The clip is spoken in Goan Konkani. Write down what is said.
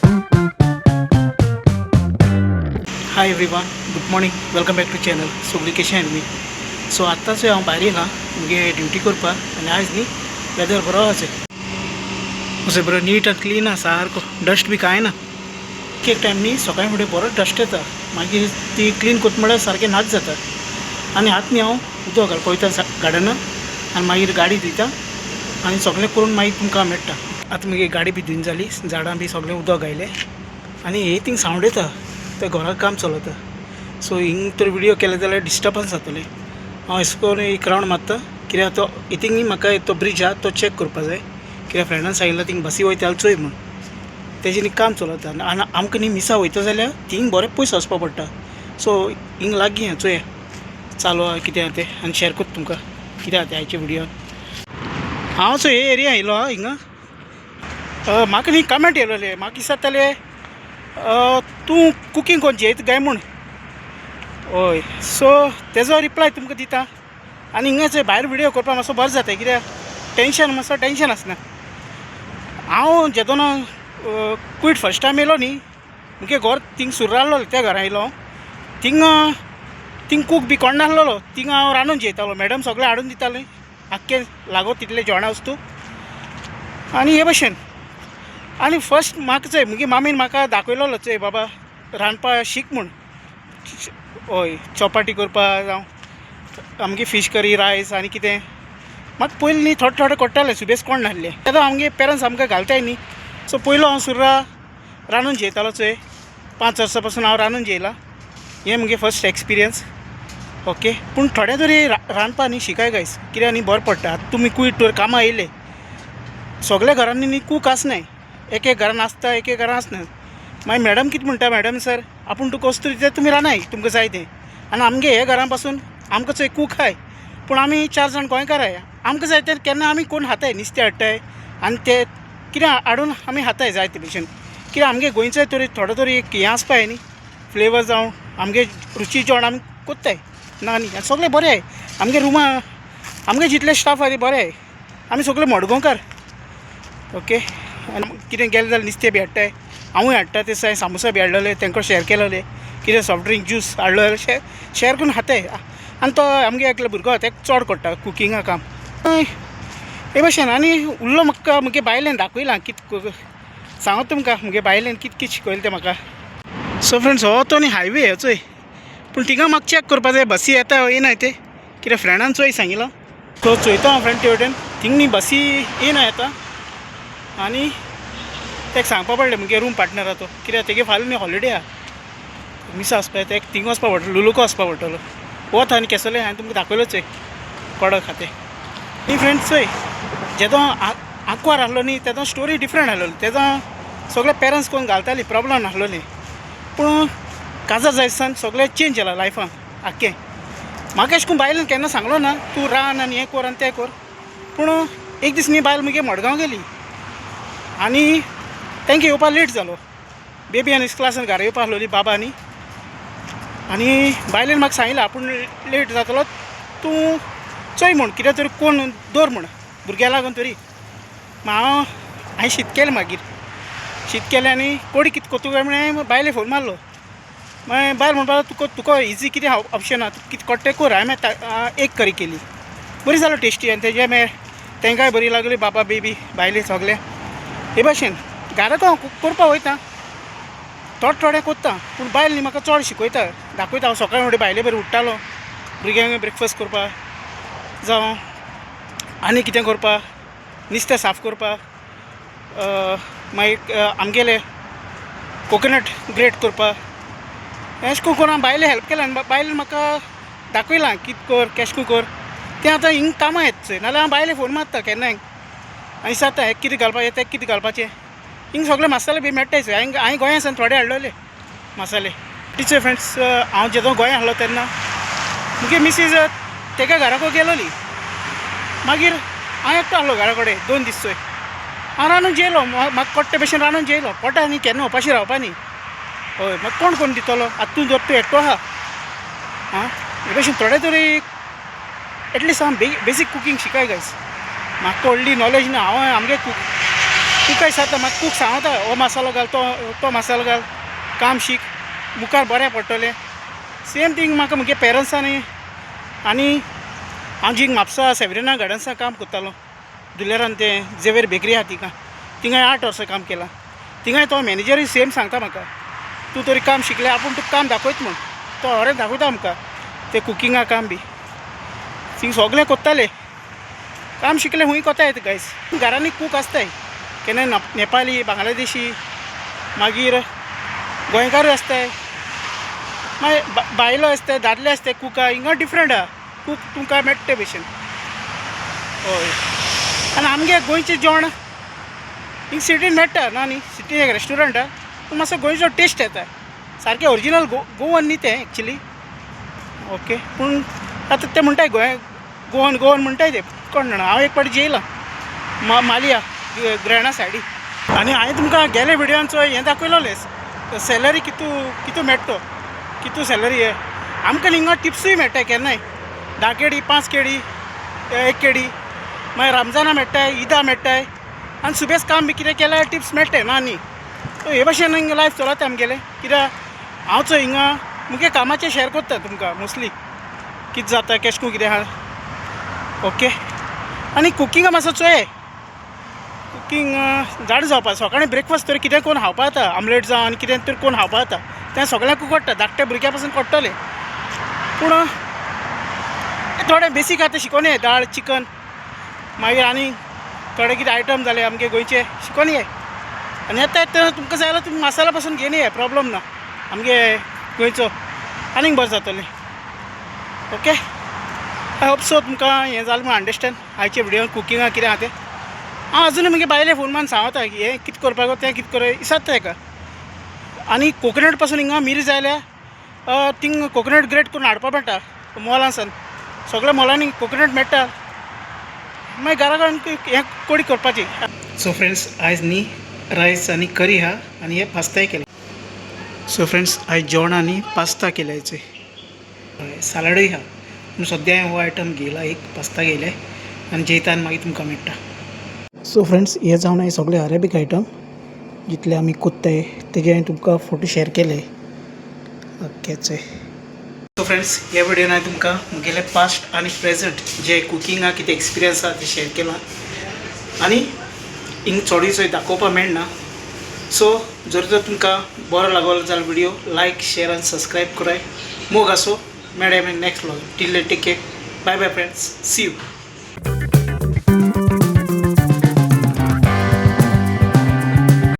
Hi everyone, good morning, welcome back to channel. सगळीं कशें आहाय तुमी? सो आत्तांच हांव भायर येयलां मुगे ड्युटी करपाक आनी आयज न्ही वेदर बरो आसा, अशें बरो नीट आनी क्लीन आसा सारको, डस्ट बी कांय ना. एक एक टायम न्ही सकाळीं फुडें बरो डस्ट येता, मागीर ती क्लीन करता म्हळ्यार सारकें नाच जाता. आनी आतां न्ही हांव उदक घालपा वयता गार्डनान आनी मागीर गाडी धुयता आनी सगळें करून मागीर तुमकां मेळटा. आतां मुगे गाडी बी धुवन जाली, झाडां बी सगळें उदक घायलें आनी हे थिंग सावंड येता, ते घराक काम चलता. सो हिंग तर व्हिडियो केले जाल्यार डिस्टर्बन्स जातलें. हांव अशें करून एक रावंड मारता, कित्याक तो इथिंग न्ही म्हाका तो ब्रिज आहा तो चॅक करपा जाय, कित्याक फ्रेंडान सांगिल्लो थिंग बसी वयता जाल्यार चोय म्हूण. तेजें न्ही काम चलता आनी आमकां न्ही मिसा वयता जाल्यार थिंग बरें पयस वचपा पडटा. सो हिंग लागीं आहा, चोया चालू आहा कितें आहा तें आनी शेअर करता तुमकां कितें आहा तें आयच्या व्हिडियोन. हांव सो हे एरिया येयलो आहा हिंगा, म्हाका न्ही कमेंट येयलोले, म्हाका दिसतालें तूं कुकींग कोन्न जेयता काय म्हूण. हय, सो तेजो रिप्लाय तुमकां दिता. आनी हिंगाच भायर व्हिडियो करपाक मातसो बरो जाता, कित्याक टेंशन मातसो टेंशन आसना. हांव जेदोना कुवेट फर्स्ट टायम येयलो न्ही, मुगे घर थिंग सुरू आहलोलें, त्या घरा येयलो थिंगा, थिंग कूक बी कोण नासलेलो, थिंग हांव रांदून जेयतालो. मॅडम सगळें हाडून दितालें, आख्खें लागो तितलें जेवणा वस्तू आनी हे भशेन. आनी फर्स्ट म्हाका चोय मुगे मामीन म्हाका दाखयलोलो, चोय बाबा रांदपा शीक म्हूण. हय, चपाटी करपा जावं आमगे फीश करी रायस आनी कितें. म्हाका पयलीं न्ही थोडे थोडे कळटालें, सुबेज कोण नासलें तेदो आमगे पेरंट्स आमकां घालताय न्ही. सो पयलो हांव सुर्रा रांदून जेयतालो चोय, 5 वर्सां पासून हांव रांदून जेयलां, हें मुगे फर्स्ट एक्सपिरियन्स. ओके, पूण थोडे तरी रांदपा न्ही शिकाय गायस, कित्याक न्ही बरें पडटा. आतां तुमी कुवेट तर कामां येयले, सगल्या घरांनी न्ही कूक आसनाय, एक एक घरान आसता, एक एक घरान आसना. मागीर मॅडम कितें म्हणटा, मॅडम सर आपूण तुका वस्तू दिता, तुमी रांदाय तुमकां जाय तें. आनी आमगे हे घरां पासून आमकां चोय कूक हाय, पूण आमी 4 जाण गोंयकार आहाय, आमकां जाय तें केन्ना आमी कोण खाताय, नुस्तें हाडटाय आनी ते कितें हाडून आमी खाताय जाय ते भशेन. कित्याक आमगे गोंयचो तरी थोडो तरी एक हें आसपा जाय न्ही फ्लेवर, जावं आमगे रुची जेवण आमी कोत्ताय ना न्ही. आनी सगळें बरें आहाय आमगे रुमा, आमगे जितले स्टाफ आहाय ते बरें आहाय, आमी सगळे मडगांवकार. ओके, आनी कितें गेलें जाल्यार नुस्तें बी हाडटाय, हांवूय हाडटा ते हांवें सामोसा बी हाडलेले तांकां शेअर केलेले, कितें सॉफ्ट ड्रिंक ज्यूस हाडलो जाल्यार शेअर करून खाताय. आनी तो आमगे एकलो भुरगो आहा तेका चड कळटा कुकिंगा काम हे भशेन. आनी उरलो म्हाका मुगे बायलेन दाखयलां कित सांगत तुमकां, मुगे बायलेन कित कित शिकयलें तें म्हाका. सो फ्रेंड्स, हो तो न्ही हायवे चोय, पूण थिंगा म्हाका चॅक करपा जाय बसी येता येयना ते, कित्याक फ्रेंडान चोय सांगिलां. सो चोयता हांव फ्रेंड ते वटेन, थिंग न्ही बसी येयना येता. आनी तेका सांगपा पडलें मुगे रूम पार्टनर आहा तो, कित्याक तेगे फाल्यां न्ही हॉलिडे आहा, मिसा वचपा तेका थिंग वचपा पडटलो, लुलुको वचपा पडटलो. वता आनी केसोले हांवें तुमकां दाखयलो चोय कडक खातें. न्ही फ्रेंड्स चोय, जेदो आंकवार आहलो न्ही तेदो स्टोरी डिफरंट आहलोली, तेदो सगळे पेरंट्स कोण घालताली, प्रोब्लम नासलोली. पूण काजार जायत सान सगळें चेंज जालां लायफान आख्खें. म्हाका अशें करून बायलेन केन्ना सांगलो ना तूं रान आनी हें कर आनी तें कर, पूण एक दीस न्ही बायल मुगे मडगांव गेली आनी तांकां येवपा लेट जालो, बेबी आनी क्लासान घरा येवपा आहलोली बाबा न्ही. आनी बायलेन म्हाका सांगिल्लें आपूण लेट जातलो तूं चोय म्हूण कितें तरी कोण दवर म्हूण भुरग्यां लागून तरी. हांव हांवें शीत केलें, मागीर शीत केलें आनी कोडी कितें कोत्तु काय म्हळें बायले फोन मारलो. मागीर बायल म्हणपाक लागली तुका तुका इजी कितें ऑप्शन आहा, तुका कितें कोट्टा तें कोर. हांवें मागीर एक करी केली, बरी जालो टेस्टी आनी तेजे मागीर तांकांय बरी लागली, बाबा बेबी बायले सगळे हे भाशेन. घराक हांव करपाक वयता, थोडे थोडे कोत्ता, पूण बायल न्ही म्हाका चड शिकयता दाखयता. हांव सकाळीं फुडें बायले बरें उठ्ठालो भुरग्यांक ब्रेकफास्ट करपाक जावं आनी कितें करपाक, नुस्तें साफ करपाक, मागीर आमगेले कोकोनट ग्रेट करपाक, अशें करून हांव बायले हेल्प केला. आनी बायलेन म्हाका दाखयलां कितें कर केशें कर तें. आतां हिंग कामां येता चोय, नाल्यार हांव बायले फोन मारता केन्नाय आनी विचारता हेका कितें घालपाचें तेका कितें घालपाचें. हिंग सगळे मसाले बी मेळटाय चोय. हांवें गोंया सावन थोडे हाडलेले मसाले. टिचर फ्रेंड्स, हांव जेदो गोंया आहलो तेन्ना मुगे मिसीज तेका घराको गेलोली, मागीर हांव एकटो आहलो घरा कडेन 2 दीस चोय. हांव रांदून जेयलो, म्हाका कोट्टे भशेन रांदून जेयलो, पोटा न्ही केन्ना उपाशी रावपा न्ही. हय, म्हाका कोण कोण दितलो आतां तूं जर तूं एकटो आहा. आं हे भशेन थोडे तरी एटलिस्ट हांव बेसीक कुकींग शिकाय गायस. म्हाका व्हडली नॉलेज ना, हांव आमगे तुका दिसता म्हाका कूक सांगता हो मसालो घाल, तो तो मसालो घाल, काम शीक, मुखार बरें पडटलें. सेम थींग म्हाका म्हगे पेरंट्सांनी. आनी हांव जींग म्हापसा सेवरिना गार्डन्सा काम करतालो, धुलेरान तें झेवियर बेकरी आहा तिंगा, थिंगाय 8 वर्सां काम केलां. थिंगाय तो मॅनेजरूय सेम सांगता म्हाका, तूं तरी काम शिकलें, आपूण तुका काम दाखयत म्हूण. तो खरें दाखयता आमकां तें कुकिंगा काम बी. थिंग सगळें कोत्ताले, काम शिकलें खूंय कोता येता गायज. घरांनी कूक आसताय, केन्ना नेपाली, बांगलादेशी, मागीर गोंयकारूय आसताय, मागीर बायलो आसताय, दादले आसताय कुका. हिंगा डिफरंट आहा कूक, तुमकां मेळटा ते भशेन. हय, आनी आमगे गोंयचें जेवण हिंग सिटीन मेळटा ना न्ही, सिटीन एक रेस्टोरंट आहा, पूण मातसो गोंयचो टेस्ट येता, सारकें ओरिजिनल गोवन न्ही तें एक्चुली. ओके, पूण आतां ते म्हणटाय गोंय गोवन गोवन म्हणटाय ते, कोण जाणा. हांव एक पाटी जेयलां मालिया ग्रॅणा सायडी. आनी हांवें तुमकां गेले विडियोन चोय हें दाखयलोलें, सॅलरी कितू कितू मेळटा तो, कितू सॅलरी हे आमकां. हिंगा टिप्सूय मेळटा केन्नाय, 10 केडी, 5 केडी, 1 केडी. मागीर रमजाना मेळटाय, ईदा मेळटाय, आनी सुबेज काम बी कितें केल्यार टिप्स मेळटाय ना न्ही. सो हे भशेन हिंगा लायफ चलता आमगेलें. कित्याक हांव चोय हिंगा मुगे कामाचें शेअर करता तुमकां मोस्टली, कितें जाता, केशें करून कितें आहा. ओके, आनी कुकिंगा मातसो चोय, कुकींग जाणा जावपा. सकाळीं ब्रेकफास्ट तरी कितें करून खावपा जाता, आमलेट जावं आनी कितें तरी करून खावपा जाता, तें सगळ्यांकूय कळटा, धाकट्या भुरग्यां पासून कळटलें. पूण थोडें बेसीक आतां शिकोन ये, दाळ, चिकन, मागीर आनी थोडे कितें आयटम जाले आमगे गोंयचे शिकोन ये. आनी येता येता तुमकां जाय जाल्यार तुमी मसाला पासून घेवन ये, प्रॉब्लम ना, आमगे गोंयचो आनीक बरें जातलें. ओके, I hope so तुमकां हें जालें म्हूण अंडरस्टँड आयचे विडियोन कुकिंगा कितें आहा तें. हांव अजुनूय म्हगे बायले फोन मारून सांगता की हें कितें करपाक तें कितें कर विचारता तेका. आनी कोकोनट पासून हिंगा मिरी जाल्यार थिंग कोकोनट ग्रेट करून हाडपा मेळटा मॉलान, सगळ्या मॉलांनी कोकोनट मेळटा. मागीर घरा कडेन हें कोडी करपाची. सो फ्रेंड्स, आयज न्ही रायस आनी करी आहा आनी हे पास्ताय केला. सो फ्रेंड्स, आयज जेवण आनी पास्ता केला, हय, सालाडूय आहा. पूण सद्या हांवें हो आयटम घेयला, एक पास्ता घेयले आनी जेयता आनी मागीर तुमकां मेळटा. सो फ्रेंड्स, हे जावन हांवें सगळे अरेबीक आयटम जितले आमी कोत्ताय तेजे हांवें तुमकां फोटो शेअर केले. ओकेचे. सो फ्रेंड्स, ह्या व्हिडियोन हांवें तुमकां म्हगेले पास्ट आनी प्रेजंट जे कुकिंगा कितें एक्सपिरियन्स आहा ते शेअर केला. आनी हिंग चोडूय चोय दाखोवपाक मेळना. सो जर तर तुमकां बरो लागलो जाल्यार व्हिडियो लायक, शेअर आनी सबस्क्रायब कराय. मोग आसो, मेळया मागीर next vlog. Till take care, bye bye friends, see you.